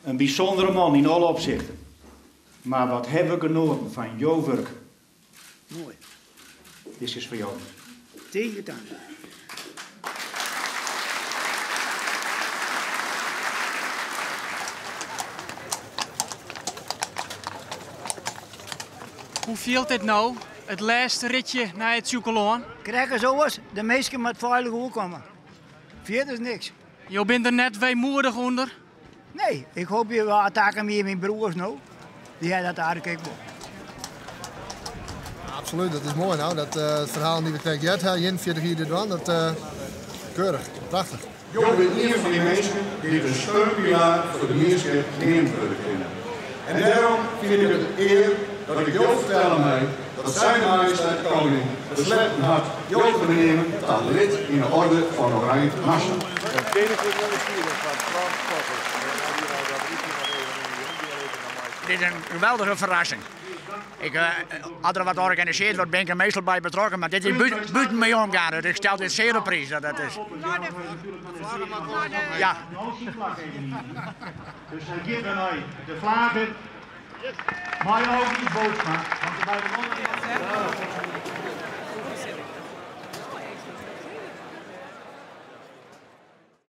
In bysûndere man yn alle opsichten. Mar wat hawwe we genoaten fan jo wurk. Moai. Dizze is foar jo. Tige tank. Hoe fielt dit no, it lêste ritje nei it Sjûkelân? Krekt as oars, de minsken moat feilich oerkomme. Fierders niks. Jo binne der net weemoedich ûnder? Nee, ik hoopje wel attacken wie myn broers no. Dy ha dat eigentlik ek wol. Absoluut, dat is moai no. Dat uh, it ferhaal dy't we krekt heard ha, 41 jier dit dwaan, dat uh, keurich, prachtich. Jo binne ien fan dy minsken dy't in steunpilaar foar de mienskip neamd wurde kinne. En dêrom fyn ik it in ear dat ik jo fertelle mei dat Zijne Majesteit de Koning besletten hat jo te beneamen ta lid yn 'e Orde fan Oranje Nassau. Dit is in geweldige ferrassing. Ik, uh, as der wat organisearre wurdt, bin ik der meastal by betrokken, mar dit is bûten my omgien. Dus ik stel dit sear op priis. Dat, dat is. Ja. Dus hy giet wer nei de flage. Mei Augie Bootsma, want de beide manlju.